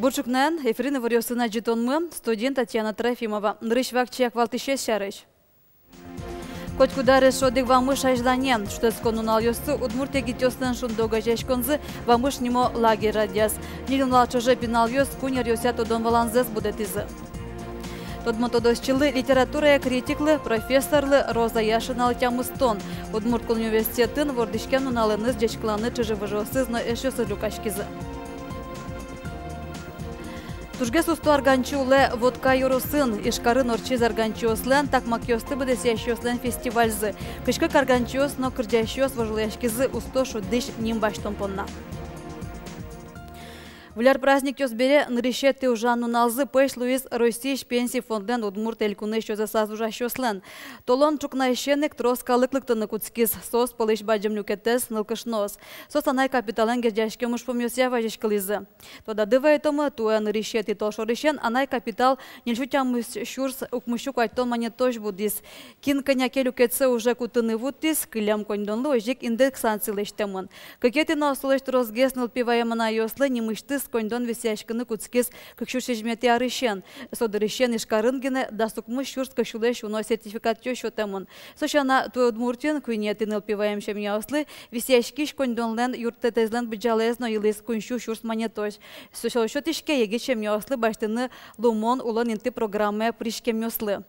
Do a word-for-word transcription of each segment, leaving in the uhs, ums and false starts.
Бур ӵукнаен! Эфирын иворъёсын адӟытонмы, студиын Татьяна Трофимова. Нырысь вакчияк валтӥсез сярысь. Котькуд ар эшшо одӥг «Вамыш» азьлане. Шутэтскон нуналъёсы удмурт егитъёслэн «Шунды» огазеяськонзы «Вамыш» нимо лагерь радъяз. Ньыль нунал ӵоже пиналъёс куинь ёросъя тодон-валанзэс будэтӥзы. Тодмо тодосчилы, литературая критиклы, профессорлы Роза Яшиналы тямыстон. Удмурт кун университетын вордӥськем нуналэныз ӟечкыланы чыжы-выжыосыз но эшъёсыз люкаськизы. Тужгес усто арганчи улэ Вотка ёросын. Ижкарын ортчиз арганчиослэн, такмакъёсты быдэсъясьёслэн фестивальзы. Кызь кык арганчиос но кырӟасьёс вожвылъяськизы усто шудӥсь ним басьтон понна. Выль ар праздникъёс бере нырысетӥ ужан нуналзы пӧсь луиз Россиысь Пенси фондлэн Удмурт Элькунысь ёзэсаз ужасьёслэн. Толон ӵукнаысен ик трос калык лыктыны кутскиз. Соос пӧлысь бадӟым люкетэз — нылкышноос. Соос анай капиталэн герӟаськем ужпумъёсъя вазиськылӥзы. Тодады вайытомы, туэ нырысетӥ толшорысен анай капитал ньыльсю тямыс сюрс укмыссю куатьтон манетозь будӥз. Кин кӧня ке люкетсэ уже кутыны вуттӥз, кылем коньдонлы озьы ик индексация лэсьтэмын. Кыкетӥ но солэсь тросгес нылпи ваем анайёслы нимысьтыз коньдон висъяськыны кутскиз кык сюрс сизьыметӥ арысен. Со дырысен Ижкарын гинэ дас укмыс сюрс кык сюлэсь уно сертификатъёс сётэмын. Со сяна, туэ Удмуртиын куинетӥ нылпи ваем семьяослы висъяськись коньдонлэн юрттэтэзлэн быдӟалаез но йылӥз куинь сю сюрс манетозь. Со, со сётӥське егит семьяослы басьтыны лумон улон инты программае пыриськемъёслы.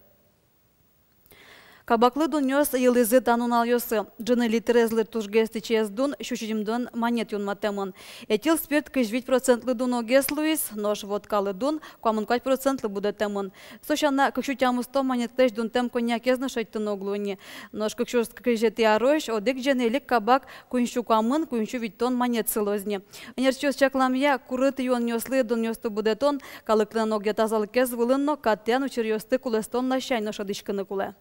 Кабаклы дунъёс йылӥзы та нуналъёсы. Ӝыны литрезлы тужгес ичиез дун сю сизьымдон манет юнматэмын. Этил спирт кызь вить процентлы дуногес луиз, нош водкалы дун куамын куать процентлы будэтэмын. Со сяна, кык сю тямыстон манетлэсь дунтэм коньякез но шедьтыны уг луы ни. Нош кык сюрс кызетӥ арозь одӥг ӟеч нелик кабак куинь сю куамын, куинь сю витьтон манет сылоз ни. Ӧнерчиос чакламъя, курыт юонъёслы дунъёсты будэтон калыклэн огъя тазалыкез вылын но кат тӥян учыръёсты кулэстон ласянь но шӧдӥськыны кулэ.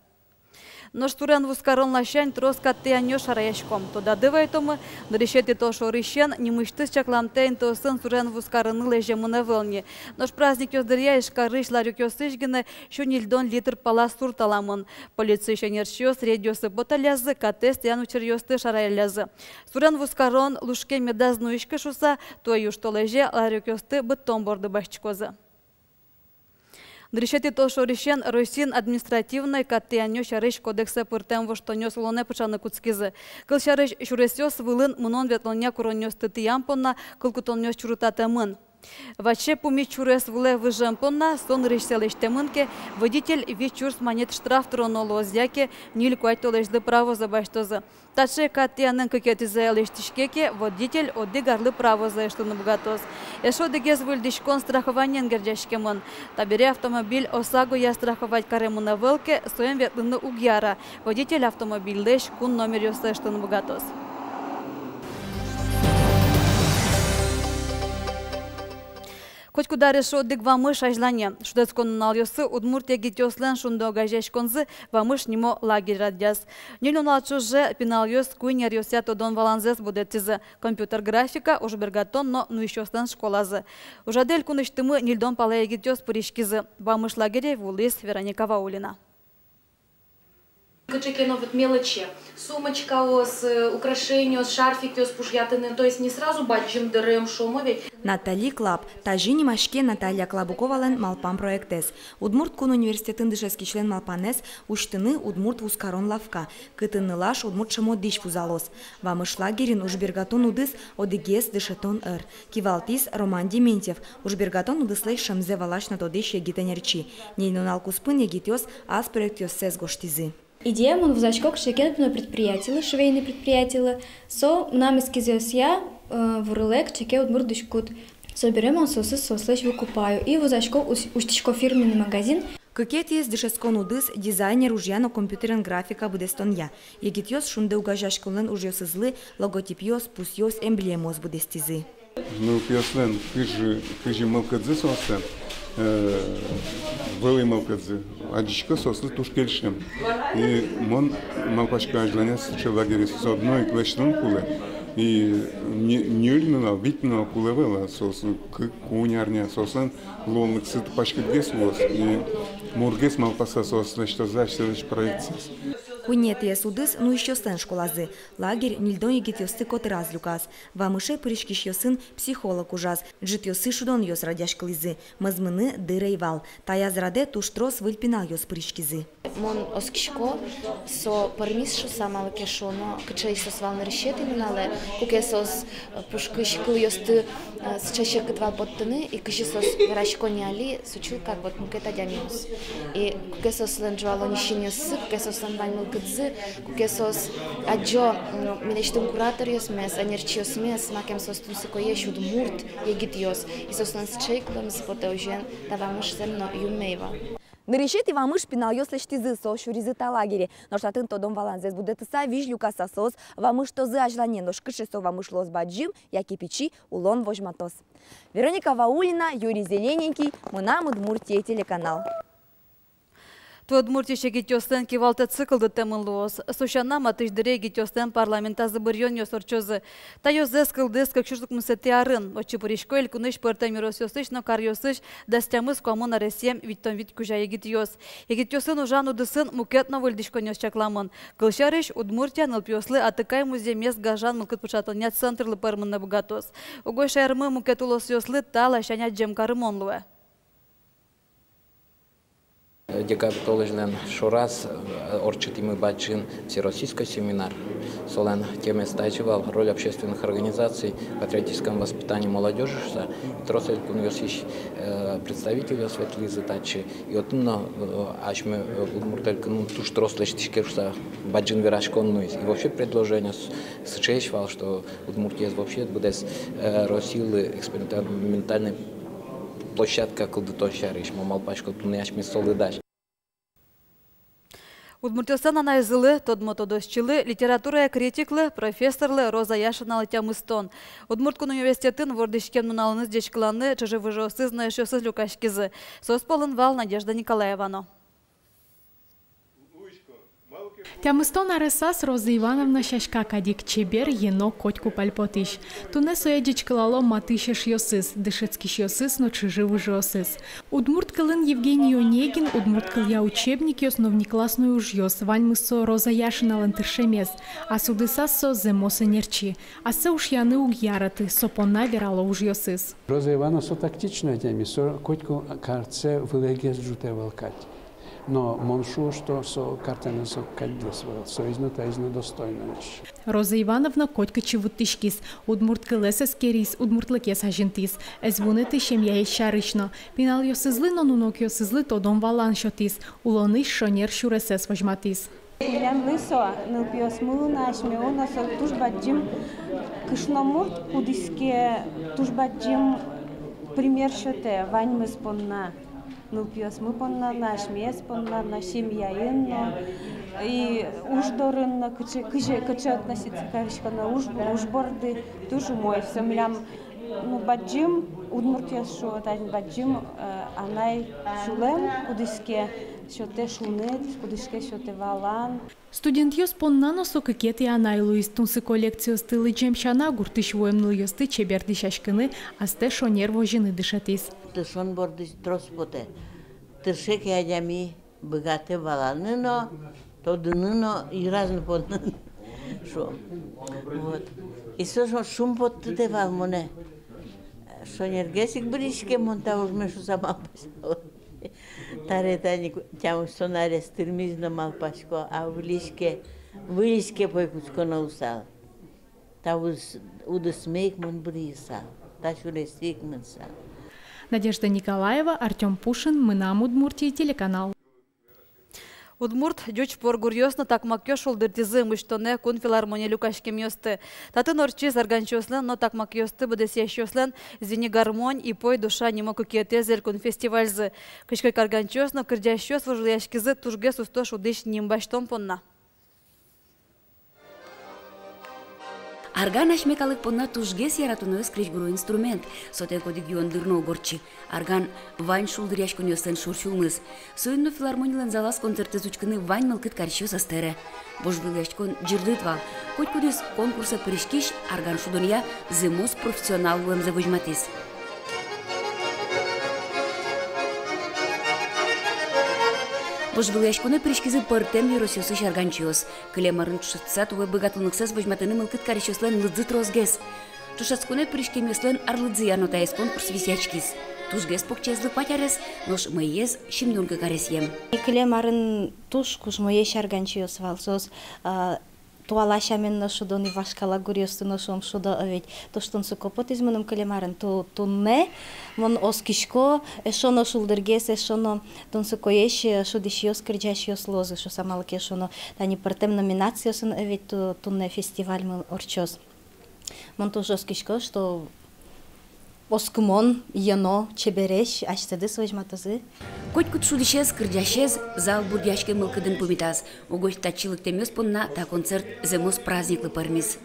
Нош сурен вузкарон ласянь трос кат тӥянъёс шараясько. Тодады вайытомы, нырысетӥ толшорысен нимысьтыз чакламтэ интыосын сурен вузкарыны лэземын ӧвӧл ни. Нош праздникъёс дыръя Ижкарысь ларёкъёсысь гинэ сю ньыльдон литр пала сур таламын. Полициысь ӧнерчиос рейдъёсы поталлязы, катэз тӥян учыръёсты шараяллязы. Сурен вузкарон лушке медаз нуиськы шуыса, туэ южтолэзе ларёкъёсты быдтон борды басьтӥськозы. Нырысетӥ толшорысен Россиын административной кат тӥянъёс сярысь кодексэ пыртэм воштонъёс улонэ пыӵаны кутскизы. Кылсярысь, сюресъёс вылын мынон-ветлонъя куронъёсты тӥям понна кыл кутонъёс чурытатэмын. Ваче пумит сюрес вылэ выжем понна со нырысьсэ лэсьтэмын ке, водитель вить сюрс манет штраф тыроно луоз яке ньыль-куать толэзьлы правозэ басьтозы. Таӵе кат тӥянын кыкетӥзэ лэсьтӥське ке, водитель одӥг арлы правозэ ыштыны быгатоз. Эшшо одӥгез выльдӥськон страхованиен герӟаськемын. Табере автомобиль ОСАГОя страховать каремын ӧвӧл ке, соин ветлыны уг яра. Водитель автомобильлэсь кун номеръёссэ ыштыны быгатоз. Котькуд ар эшшо одӥг «Вамыш» азьлане. Шутэтскон нуналъёсы удмурт егитъёслэн «Шунды» огазеяськонзы «Вамыш» нимо лагерь радъяз. Ньыль нунал ӵоже пиналъёс куинь ёросъя тодон-валанзэс будэтӥзы: компьютер графика, ужбергатон но нуисьёслэн школазы. Ужрадэ элькунысьтымы ньыльдон пала егитъёс пыриськизы. «Вамыш» лагере вуылӥз Вероника Ваулина. Кыӵе ке но вот мелочи, сумочкаос, э, украшениос, шарфикъёс пушъятыны, то есть не сразу бадӟым дырем, шуом ведь. Натали Клаб. Тазьы нимаське Наталья Клабуковалэн малпам проектэз. Удмурт кун университетын дышетскисьлэн малпанэз — усьтыны удмурт вузкарон лавка, кытын нылаш удмурт шӧмо дӥсь вузалоз. «Вамыш» лагерьын ужбергатон удыс одӥгез дышетон ӧр. Кивалтӥз Роман Дементьев, ужбергатон удыслэсь шӧмзэ валась но тодӥсь егит ӧнерчи. Ньыль нунал куспын егитъёс ас проектъёссэс гожтӥзы. Идея: мон вузасько кыӵе ке но предприятилы, швейный предприятилы, со мынам эскизъёсъя, э, вурылэ кыӵе ке удмурт дӥськут. Собере мон соосыз соослэсь выкупаю и вузасько, ус-, усьтӥсько фирменный магазин. Кыкетӥез дышетскон удыс — дизайнер ужъя но компьютерен графика быдэстонъя. Егитъёс «Шунды» огазеяськонлэн ужъёсызлы логотипъёс, пусъёс, эмблемаос быдэстӥзы. Нылпиослэн кызьы, кызьы мылкыдзы соослэн, э, вылӥ мылкыдзы, адӟисько, соослы туж кельшем. И мон малпасько, азьланяз сыӵе лагерез со одно ик лэсьтон кулэ. И не, ньыль нунал, вить нунал кулэ ӧвӧл, а соослы кык, куинь арня, соослэн луонлыксы паськытгес луоз. И мургес малпаса соос лэсьтозы асьсэлэсь проектсэс. Куинетӥез удыс нуисьёслэн школазы. Лагерь ньыльдон егитъёсты котыраз люказ. Вамыше пыриськисьёсын психолог ужаз. Ӝытъёсы шудонъёс радъяськылӥзы. Мӧзмыны дыр ӧй вал. Таяз радэ туж трос выль пиналъёс пыриськизы. Мон оскисько, со пӧрмиз шуса, малы ке шуоно, кыӵеесь соос вал нырысетӥ нуналэ, куке соос, э, пушкысь кылъёсты, э, сыӵе секыт вал поттыны, и кызьы соос верасько ни али, со чылкак вот мукет адямиос. И куке соослэн ӝуало ни синъёссы, куке соослэн вань мылкыдзы, куке соос адӟо, м, милесьтым кураторъёсмес, ӧнерчиосмес, макем соос тунсыкоесь удмурт егитъёс. И соослэн сыӵе ик луэмзы потэ, озьыен, та вамыш зэм но юнме ӧй вал. Нырысетӥ вамыш пиналъёс лэсьтӥзы, соос сюризы та лагере. Нош татын тодон-валанзэс будэтыса, визь люкаса, соос вамыштозы азьлане, нош кыӵе со вамыш луоз бадӟым яке пичи, улон возьматоз. Вероника Ваулина, Юрий Зелененький, «Мынам Удмуртие» телеканал. Туэ Удмуртиысь егитъёслэн кивалтэтсы кылдытэмын луоз. Со сяна, матысь дыре егитъёслэн парламентазы быръёнъёс ортчозы. Та ёзэз кылдӥз кык сюрс укмысэтӥ арын. Отчы пырисько элькунысь пӧртэм ёросъёсысь но каръёсысь дас тямыс куамын аресъем витьтон вить кузя егитъёс. Егитъёсын ужан удысын мукет но выльдӥськонъёс чакламын. Кылсярысь, Удмуртия нылпиослы атыкай музъемез гажан мылкыд пыӵатонъя центрлы пӧрмыны быгатоз. Угось шаермы мукет улосъёслы та ласянь адӟем карымон луэ. Декабрь толэзьлэн шораз, э, ортчытӥмы бадӟым всероссийской семинар. Солэн темаез тазьы вал: «Роль общественных организаций в патриотическом воспитании молодёжи» шуса. Трос элькунъёсысь, э, представительёс ветлӥзы татчы. И отын но, э, асьме, э, Удмурт Элькунмы туж трос лэсьтӥське шуса бадӟым вераськон луиз. И вообще предложениос сыӵеесь вал, что Удмуртиез вообще быдэс, э, Россилы экспериментальной площадка кылдытон сярысь. Мон малпасько, туннэ асьмеос солы дась. Удмуртъёслэн анайзылы, тодмо тодосчилы, литературая критиклы, профессорлы Роза Яшиналы тямыстон. Удмурт кун университетын вордӥськем нуналэныз ӟечкыланы чыжы-выжыосыз но эшъёсыз люкаськизы. Соос пӧлын вал Надежда Николаева но. Тямыстон аресаз Роза Ивановна сяська кадь ик чебер, йӧно, котьку пальпотӥсь. Туннэ сое ӟечкылало матысь эшъёсыз, дышетскисьёсыз но чыжы-выжыосыз. Удмурт кылын Евгений Онегин, удмурт кылъя учебникъёс но внеклассной ужъёс, ваньмыз со Роза Яшиналэн тыршемез. Ас удысаз со зэмос ӧнерчи. Ассэ ушъяны уг яраты, со понна верало ужъёсыз. Роза Ивановна со тактичной адями, со котьку картсэ вылэгес ӝутэ вал кадь. Но мон шуо, что со картэныз ог кадьгес вал, соиз но, таиз но достойноесь. Роза Ивановна котькытчы вуттӥськиз, удмурт кылэз эскериз, удмуртлыкез азинтӥз, ӧз вунэты семьяез сярысь но. Пиналъёсызлы но нунокъёсызлы тодон-валан сётӥз, улонысь шонер сюресэз возьматӥз. Милемлы со, нылпиосмылы но, асьмелы но со туж бадӟым кышномурт, кудӥз ке туж бадӟым пример сётэ ваньмыз понна. Нылпиосмы понна но, асьмеос понна но, семьяын но, и уж дорын но, кыӵе, кыӵе, кыӵе относиться кариськоно уж, уж борды, туж умой. Со милям, ну, бадӟым, удмуртъёс шуо, тань бадӟым, э, анай сюлэм, кудӥз ке сётэ шуныт, кудӥз ке сётэ валан. Студентъёс понна но со кыкетӥ анай луиз. Тунсыко лекциосты лыдӟем сяна, гуртысь вуэм нылъёсты чебер дӥсяськыны, астэ шонер возьыны дышетӥз. Тыршон бордысь трос потэ. Тырше ке адями, быгатэ валаны но, тодыны но, йыраз но понны но. Шуом. Вот. И со шо-, шумпоттытэ вал монэ. Шонергес ик бырйиське мон та ужме шуса малпасько. Табере тани тямыстон арес тырмиз но, малпасько, а выльысь ке, выльысь ке пой кутсконо луысал. Та удыс-, удысме ик мон бырйысал, та сюресэ ик мынысал. Надежда Николаева, Артём Пушин, «Мынам Удмуртие» телеканал. Удмурт, ӟуч воргоронъёс но такмакъёс шулдыртӥзы мучтонэ кун филармоние люкаськемъёсты. Татын ортчиз арганчиослэн но такмакъёсты быдэсъясьёслэн «Звени, гармонь, и пой, душа» нимо кыкетӥез элькун фестивальзы. Кызь кык арганчиос но кырӟасьёс вожвылъяськизы тужгес усто шудӥсь ним басьтон понна. Арган асьме калык понна тужгес яратоноез крезьгуро инструмент. Сотэк одӥг юон дыр но уг ортчы. Арган вань шулдыръяськонъёслэн шорсюлмыз. Соин но филармонилэн залаз концертэз учкыны вань мылкыд карисьёс ӧз тэре. Вожвылъяськон ӟырдыт вал. Котькудӥз конкурсэ пыриськись арган шудонъя зэмос профессионал луэмзэ возьматӥз. Вожвылъяськонэ пыриськизы пӧртэм ёросъёсысь арганчиос. Кылем арын ӵошатыса туэ быгатонлыксэс возьматыны мылкыд карисьёслэн лыдзы тросгес. Ӵошатсконэ пыриськемъёслэн арлыдзыя но таиз конкурс висъяськиз. Тужгес покчиезлы куать арес, нош мӧйыез сизьымдон кык аресъем. И кылем арын туж кужмоесь арганчиос вал соос, а, туала сямен но шудо ни, вашкала гуръёсты но шуом шудо, а ведь туж тунсыко потӥз мыным кылем арын. Ту-, туннэ мон оскисько, эшшо но шулдыргес, эшшо но тунсыкоесь, э, шудӥсьёс, кырӟасьёс луозы шуса, малы ке шуоно, тани пӧртэм номинациосын, э, ведь ту-, туннэ фестивальмы ортчоз. Мон туж оскисько, что оскымон, йӧно, чебересь, асьсэдыз возьматозы. Котькуд шудӥсез, кырӟасез зал бурдъяськем мылкыдын пумитаз. Угось татчы лыктэмъёс понна та концерт зэмос праздниклы пӧрмиз.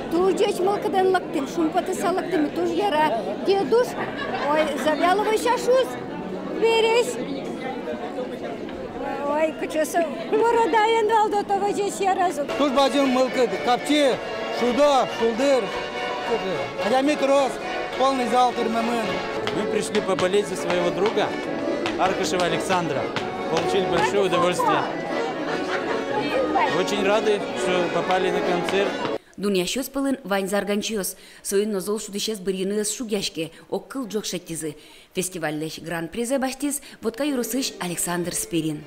Туж ӟеч мылкыдэн лыктӥм, шумпотыса лыктӥм, туж яра. Дедуш, ой, Завьяловой сяшуз, бересь. Ой, кыӵе со бородаен вал до того ӟеч яра со. Туж бадӟым мылкыд, капчи, шудо, шулдыр. Адями трос, полный зал тырмемын. Мы пришли поболеть за своего друга Аркашева Александра. Получили большое удовольствие. Очень рады, что попали на концерт. Дунъясьёс пӧлын ваньзы арганчиос. Соин но зол шудӥсез бырйыны ӧз шугъяське, огкыл ӝог шедьтӥзы. Фестивальлэсь гран-призэ басьтӥз Вотка ёросысь Александр Спирин.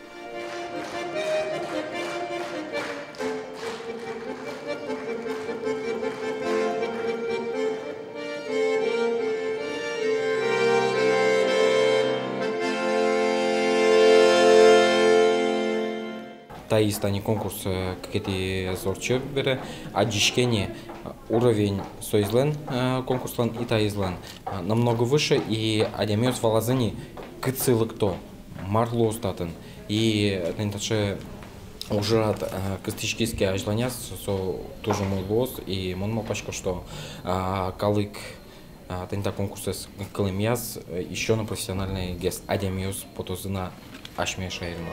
Таиз тани конкурс, э, кыкетӥез ортче бере, адӟиське ни, э, уровень соизлэн, э, конкурслэн и таизлэн, э, намного выше, и адямиос валазы ни, кытсы лыкто, мар луоз татын. И тани таӵе ужрад, э, кыстӥськиз ке азьланяз, со туж умой луоз, и мон малпасько, что, а, калык, а, тани та конкурсэз кылемъяз, э, ещё на профессиональнойгес адямиос потозы на асьме шаермы.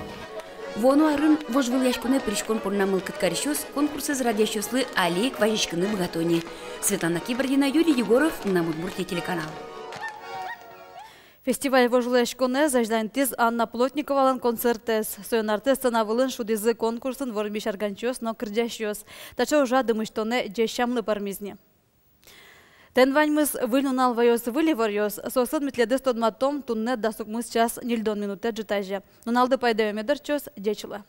Вуоно арын вожвылъяськонэ пыриськон понна мылкыд карисьёс конкурсэз радъясьёслы али ик вазиськыны быгато ни. Светлана Кибардина, Юрий Егоров, «Мынам Удмуртие» телеканал. Фестиваль вожвылъяськонэз азьланьтӥз Анна Плотниковалэн концертэз. Соин артэ сцена вылын шудӥзы конкурсын вормись арганчиос но кырӟасьёс. Таӵе ужрад ымысьтонэ ӟеч сямлы пӧрмиз ни. Тӥни ваньмыз. Выль нунал ваёз выль иворъёс. Соосын ми тӥледыз тодматом туннэ дас укмыс час ньыльдон минутэ ӝытазе. Нуналды пайдаё мед ортчоз, ӟеч луэ.